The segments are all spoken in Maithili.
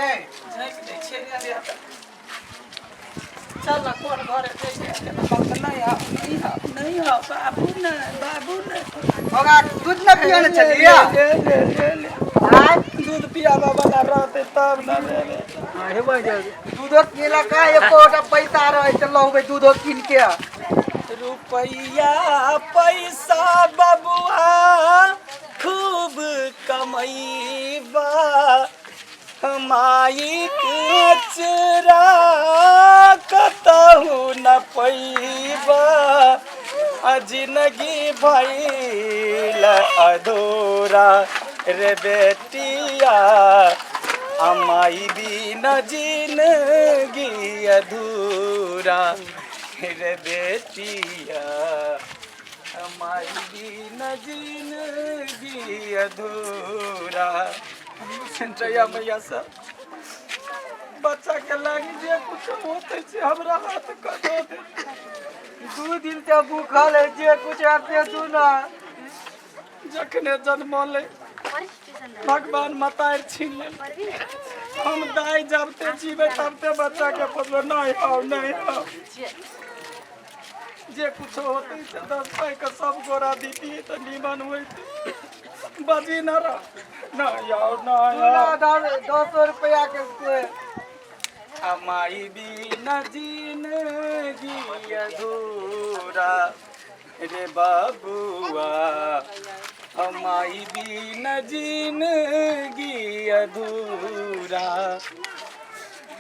झाँकि दै छियै रे बेटा। चल ना कोन घरे जइए केना बात नहि आउ नहि आउ नहि आउ बाबू नहि बाबू नहि ओकरा दूध न पियो ने छलियै ले ले ले ले आय दूध पियाबऽ वाला रहतै तब ने रे बेटा। अरे भाई दूधो किनला का एकोटा पैसा रहै तऽ लहुबै दूधो कीन के रुपैया पैसा बबुआ खूब कमैबा माइक चेरा कतहु न पैबा आ जिनगी भइल अधूरा रे बेटिया आ माई बिना जिनगी अधूरा रे बेटिया माई बिना जिनगी अधूरा। जया मैया सब बच्चा के लागी जे कुछ होते से हमरा हाथ कर दो दे। 2 दिन से भूखल है जे कुछ आते तू ना जखने जन्मले भगवान मतार छीन ले हम दाई जबते जीवे तबते बच्चा के पोसबे नहीं हो नहीं हो जे कुछ होते से 10 पाई के सब गोरा दीती तो नीमन होते बजी न रह न यार न तू ना यार 10 रुपया के से माई बिना जिंदगी अधूरा रे बाबुआ माई बिना जिंदगी अधूरा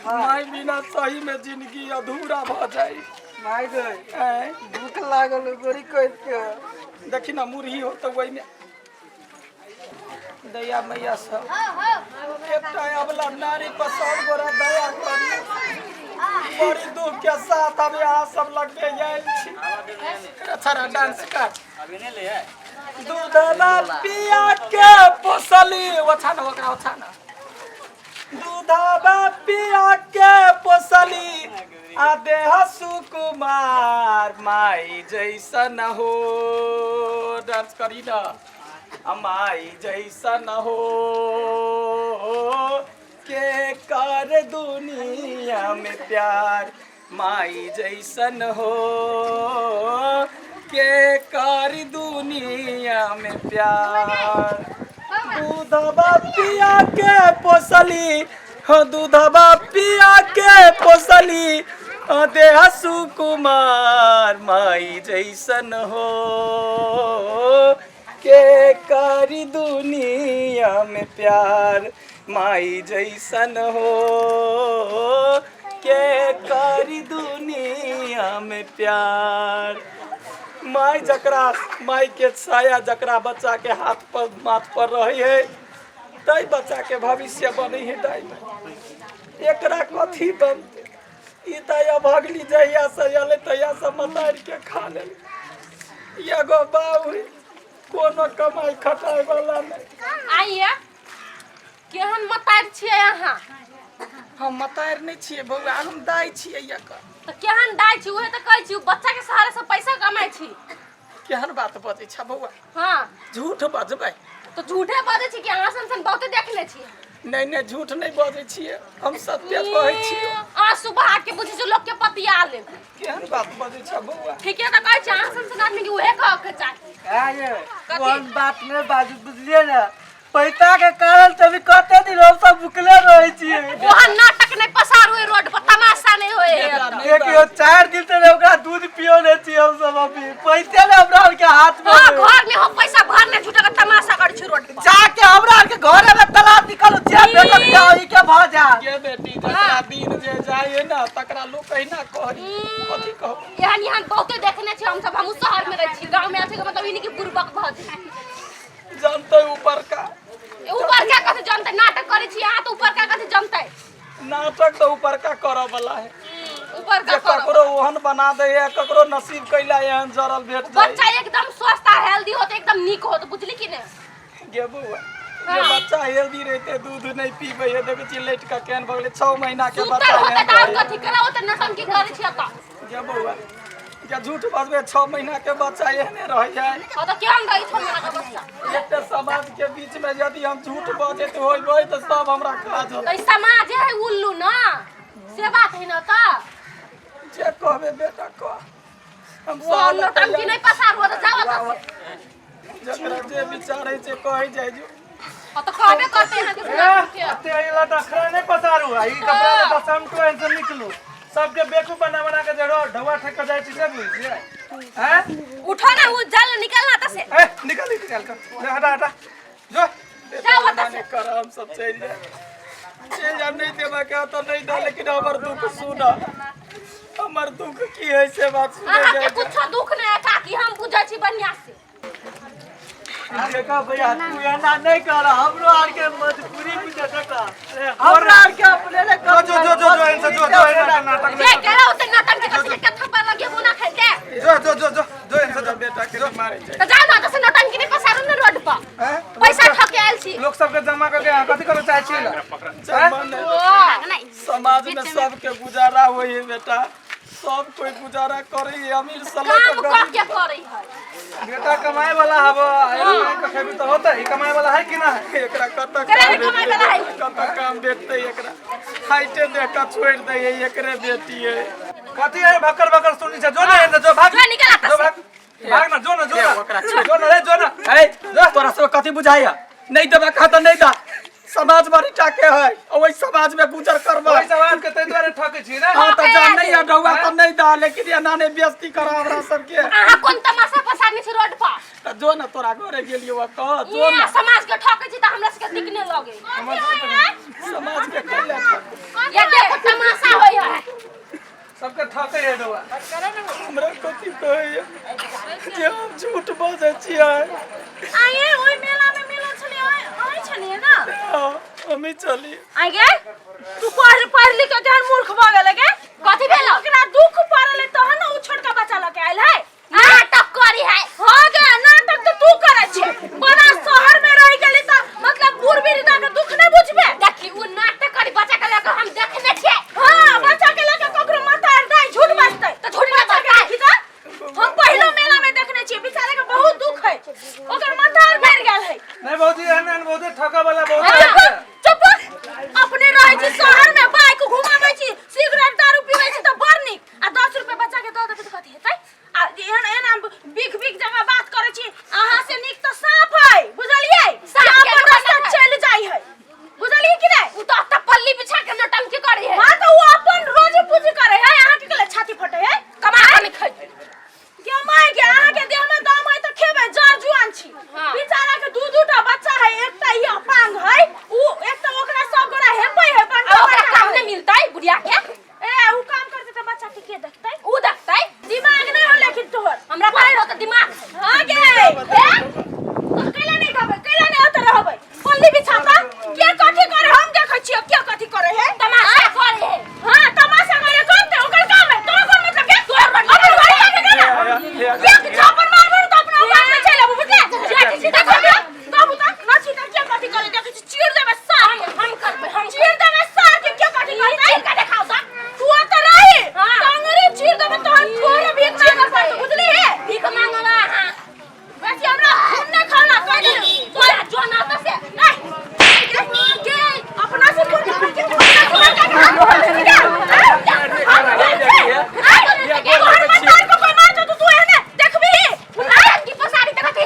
माई बिना सही में जिंदगी अधूरा भ जाई। माय गई आँय, भूख लागल गोरी कह के देखी ना मुरही हो तो वही में दैया मैया सब एकटा अबला नारी पर सब गोरा दया करी। बड़ी दुख के साथ हम यहाँ सब लगबे आयल छी। अच्छा डांस कर दूधवा पिया के पोसली ओछा न ओकरा ओछा न दूधवा पिया के पोसली आ देह सुकुमार माई जैसन हो डांस करी ना आ माई जैसन हो के कर दुनिया में प्यार माई जैसन हो के कर दुनिया में प्यार दूधवा पिया के पोसली हो दूधवा पिया के पोसली हो देह सुकुमार माई जैसन हो के करी दुनिया में प्यार माई जैसन हो के करी दुनिया में प्यार माई जकरा माई के साया जकरा बच्चा के हाथ पर माथ पर रहे है तै बच्चा के भविष्य बनै है दाई में एकरा कथी बनतै ई तऽ अभगली जहिया से अयलै तहिया से मतारि के खा लेल एगो बाबू कोनो कमाई खटाई वाला नहि। आइए केहन मतारि छियै अहाँ? हम मतारि नहि छियै बौआ, हम दाइ छियै एकर। तऽ केहन दाइ छी उहे तऽ कहै छी, बच्चा के सहारे से पैसा कमाइ छी। केहन बात बजै छ बौआ? हाँ झूठ बजबै तऽ झूठे बजै छी कि अहाँ सन सन बहुते देखने छी? नहि नहि झूठ नहि बजै छियै, हम सत्य कहै छियै। अहाँ सुबह आके बुझै छी लोक के पतिया लेब। केहन बात बजै छ बौआ? ठीके तऽ कहै छी, अहाँ सन सन आदमी के उहे कहऽ के चाही। आये कोन बात नहि बाजू बुझलियै ने, पैसा के कारण से भी कते दिन हम सब भुखले रहै छियै। ओहन नाटक नहि पसारू ओहि रोड पर, तमाशा नहि होए है एतऽ। देखियौ 4 दिन से ओकरा दूध पियो नहि छियै हम सब, अभी पैसे ने हमरा आर के हाथ में। हाँ, घर में हम पैसा भरने झूठा के तमाशा करै छी रोड पर। जाके हमरा आर के घरे में तलाश निकालू, जे भेटत जाओ ई के भ जा। गे बेटी, जकरा दिन जे जाए ना तकरा लोक अहिना कहरी कथी कहब। एहन एहन बहुते देखने छी हम सब, हमहूँ शहर में रहै छी, गाँव में आयल छी के मतलब ई नहि कि बुड़बक भऽ जाइ। जानते ऊपर का ऊपर का कथी जानते? नाटक करै छी अहाँ तऽ ऊपर का कथी जानते? नाटक तो ऊपर का करऽ वाला है। ऊपर का जे करऽ ककरो ओहन बना दे है, ककरो नसीब कैला एहन जरल भेट जाए। बच्चा एकदम स्वस्थ आ हेल्दी होत, एकदम नीक होत, बुझली कि नहि? गे बौआ, जे बच्चा हेल्दी रहते दूध नहीं पीबै है, देखै छी लटि कऽ केहन भऽ गेलै 6 महीना के सुतल बच्चा होतै एहन तऽ आर रहै। कथी करा होतै? नौटंकी करै छी एतऽ। गे बौआ, या झूठ बाजबे 6 महीना के बच्चा एहने रह जाए। हाँ तो केहन रही 6 महीना के बच्चा? एते समाज के बीच में यदि हम झूठ बजैत होइबै तऽ सब हमरा खा तो जतै। ई समाज है उल्लू ना, से बात है ना। तऽ जे कहबे बेटा कह, हम वो साल नौटंकी नहीं पसारू तो जाओ एतऽ से। जकरा जे विचार है से कहै जाइ जो। हाँ तो कहबे करते हैं कि ए, अते अइला तऽ अखरा नहि पसारू आ ई कपड़ा लत्ता समटू एहन से निकलू। सबके बेवकूफ बना बना के जड़ो ढौआ ठक के जाइ छी से बुझलियै हैं? उठो ना, वो जल निकलना तो से। ए निकल निकल कर ले, हटा हटा जो। जाओ एतऽ से। कर हम सब चलि जाए, चलि जाए। नहीं देबा के तऽ नहीं दे, लेकिन हमर दुख सुन, हमर दुख की है से बात सुने अहाँके जाइ। कुछो दुख नहीं है काकी, हम बुझै छी बढ़िया से। देखा भैया, तू एना नहीं कर, हमरो आर के मजबूरी बुझे। देखा, हमरा आर के अपने ले जो जो जो जो जो एहन से जो जो एहन नाटक जे केला ओते नौटंकी कथी के थप्पड़ लगे मुना खेलते। जो जो जो जो जो एहन से जो। बेटा के मारे जाइ। तो जाओ ना तो से नौटंकी नहीं पसारू ना रोड पर। हैं? पैसा ठके आयल छी। लोक सबके जमा करके अहाँ कथी करऽ चाहै छियै ला? जमाने समाज में सबके गुजारा होइ है बेटा, सब कोई गुजारा करे है, अमीर से लऽ काम के कऽ गरीब। के करै है। बेटा कमाए वाला हब के खेबी तऽ होतै। ई कमाए वाला है कि ना है? एकरा कतऽ करे काम ने कमाइ वाला है। कतऽ काम भेटतै एकरा? हाइटे देख कऽ छोड़ि दै है, एकरे बेटी है। कथी है भक्कर भक्कर सुनी छै? जो ना एहन से जो, भाग। जो निकल एतऽ जो से। भाग भाग ना, जो ना जो ना ओकरा जो ना रे जो ना। ए तोरा सब कथी बुझाइया? नहीं देबा कहा तऽ नहीं दा। समाज बड़ी टाके है, ओहि समाज में गुजर करबै। ओहि समाज के ताहि दुआरे ठकै छी ने। हाँ तऽ जा नहीं है डौआ तऽ नहीं दा, लेकिन एना नहीं बेइज्जती कर हमरा सबके। अहाँ कोन तमाशा पसारने छी रोड पर? तऽ जो ना, तोरा घरे गेलियो कह जो ये ना। समाज के ठकै छी तऽ हमरा सबके दिक नहि लगे। समाज के कैला ठक? ये देखो तमाशा होइ है। सबके ठकै है डौआ। हमरा कथी कहैया जे हम झूठ बजै छियै? आये, ओहि मेला में मिलल छलियै, अहीं छलियै ना? हाँ, हमी चली। आइ गे, तू पढ़ पढ़ लिख के केहन मूर्ख भऽ गेलै गे? कथी भेल? ओकरा दुख पड़ल है तहन ने उ छोटका बच्चा लऽ के आयल है। नाटक करी है। हो गे, नाटक तऽ तू करै छी। बड़ा शहर में रहि गेली तऽ मतलब बूढ़ वृद्धा के दुख नहि बुझबे। देखी, उ नाटक करी बच्चा के लऽ के, हम देखने छियै। हाँ, बच्चा के लऽ के ककरो माथा आर दाइ झूठ बाजतै। तऽ झूठ नहि बच्चा के बाजतै। देखी तऽ हम पहिलो मेला में देखने छियै, बेचारे के बहुत दुख है, ओकर माथा आर भरि गेल है। नहीं भौजी, एहन एहन बहुते ठकै वाला बहुत चुप है। चुप, अपने रहै छी शहर में, बाइक घुमाबै छी, सिगरेट दारू पीबै छी तऽ बड़ नीक, आ 10 रुपया बच्चा के दऽ देबै तऽ कथी हेतै? आ एहन एहन बिख बिख जगह बात करै छी। अहाँ से नीक तऽ साँप है, बुझलियै? साँप के अपन रास्ता लोक चलि जाइ है, बुझलियै कि नहि? उ तऽ ओतऽ पल्ली बिछा के नौटंकी करी है। हाँ तऽ ओ अपन रोजी पूंजी करे है, अहाँ के केले छाती फटे है? कमा कऽ नहि खै। गे my गे, अहाँ के देह में दम है तऽ खेबै, जर जुआन छी। हाँ। बेचारा के दू दू टा बच्चा है, एकटा ई अपांग है, उ एकटा ओकरा सब गोरा हेपै है बंटा। आ ओकरा बंटा काम है। नहि मिलतै बुढ़िया के? ए, उ काम करतै तऽ बच्चा के के देखतै? उ देखतै। दिमाग नहि हो लेकिन तोहर। हमरा पास बहुत दिमाग है। हाँ गे, ए तो कैला नहीं कहबै, कैला नहीं होते रहबै? पल्ली बिछाता के कथी करे हम देखै छियै, के कथी करे है। तमाशा करे है। हाँ, तमाशा करे करते, ओकर काम है, तोरा कोन मतलब के? तोर अपन घर जाके कर ना। एक झापड़ मारबै त अपना औकात में चलि आबू, बुझले? देखो बे, बाबू त न छी त के कथी करे देखै छी, चीर देबै सार के। हम करबै, हम चीर देबै सार के, के कथी करतै? चीर के देखाउ तऽ। तू ओतऽ रही हाँ। टंगरी चीर देबै तहन तोरे भीख मांगऽ पड़तौ, बुझली हे? भीख मांगला अहाँ। बेसी हमरा खून नहि खाना कहि देलहुँ। तोरा जो ना तऽ से। नहीं, गे, अपना से बोल के अपना से बोल के तोहर मतार को कोई मार तू एहने देखबी? की पसारी तऽ कथी?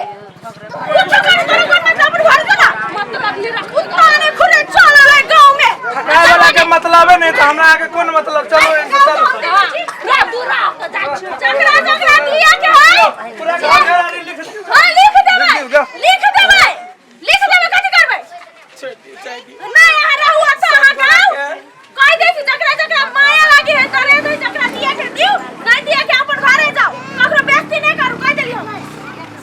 कुछो कर, तोरा कोन मतलब? अपन घर जो ना। मतलब नहि रखू। कुत्ता ने खुले चल रहे गाँव में। ठकाय वाला के मतलबे नहीं तऽ हमरा आके कोन मतलब? चलो एहन से चलो। हाँ, दूर रहो तऽ जाइ छी। जकरा जकरा दिया के है। पूरा घर घर आरी लिख दियौ। हाँ, लिख देबै। लिख दियौ। लिख देबै, लिख देबै, कथी करबै? छोड़ि दियौ, चाहे दियौ। नहीं, यहाँ रहू अच्छा, अहाँ गाँव कहि दै छी, जकरा जकरा माया लागे है तरे दै, जकरा दिया के दियौ, नहीं दिया के अपन घरे जाओ, ककरो बेइज्जती नहीं करू, कहि देली हम।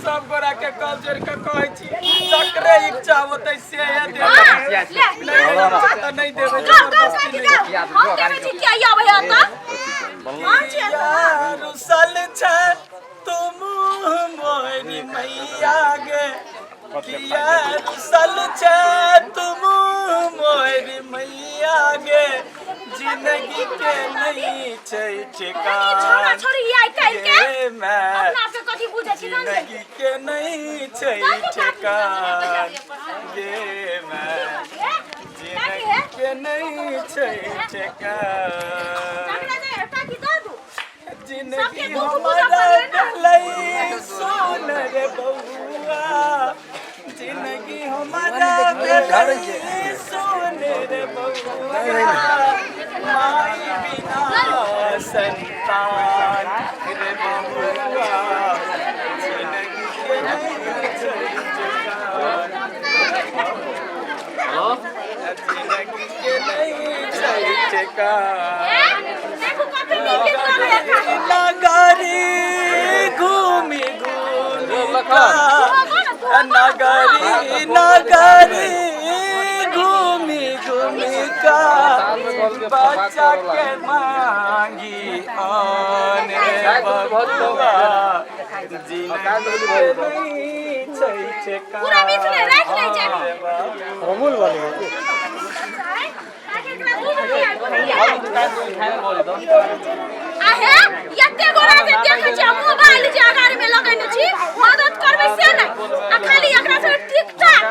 सब गोरा के कल जोड़ के कहै छी, जकरे इच्छा होतै से देबै। हाँ, ले। नहीं तऽ नहीं देबै। गाओ गाओ। जबरदस्ती काकी नहि। गाओ, हम देबै छी, किया आबै है तऽ हम छियै तऽ। रुसल छै तुम मोरी मैया गे, किया रुसल छै तुम मोरी मैया गे? जिंदगी के नहीं छै छोरा ठिकान छोरी आइ काल्हि के गे माय अपना आपके कथी बुझै छी जान जिंदगी के नहीं छै ठिकान गे माय जिंदगी के नहीं छै ठिकान जिंदगी हमारा भेलै सोन रे बउआ जिंदगी हमारा भेलै सोन रे बउआ माई बिना संतान रे बउआ जिंदगी के नहीं छै ठिकान जिंदगी के नहीं छै ठिकान नगरी घूमी घूमी का नगरी नगरी घूमी घूमी का बच्चा के मांगी आन रे बबुआ जिंदगी के नहीं छै ठिकान पूरा बीच में राख लै छै। रे बबुआ। अमूल वाली आहे एते गोरा जे देखै छी मोबाइल जे अगाड़ी में लगेने छी मदद करबै से नहि आ खाली एकरा से टिकटॉक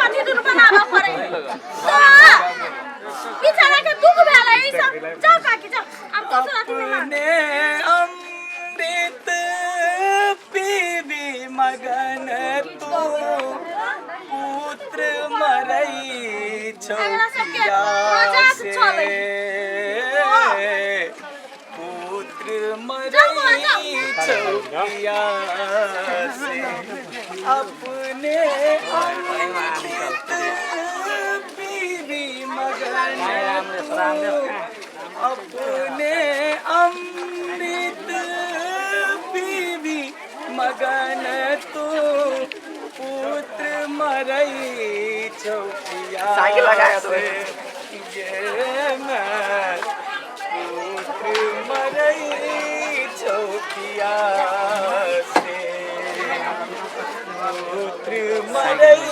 कथी दुन बनाबऽ पड़ै तऽ बेचारा के दुख भेल ई सब। जाओ काकी जाओ, आब दोसर अथी में मांग। अपने अमृत पीबी मगन तू पुत्र मरई छौ एकरा सबके मजाक से चलै। पुत्र जाओ बौआ, जाओ। मरई छौ से अपने अमृत पीबी मगन तू अपने अमृत पीबी मगन तू पुत्र मरई छौ साइकिल लगाया तो। से गे मैं पुत्र मरई छौ से पुत्र मरई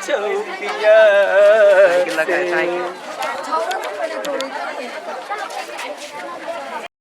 छौ साइकिल लगाया से साइकिल।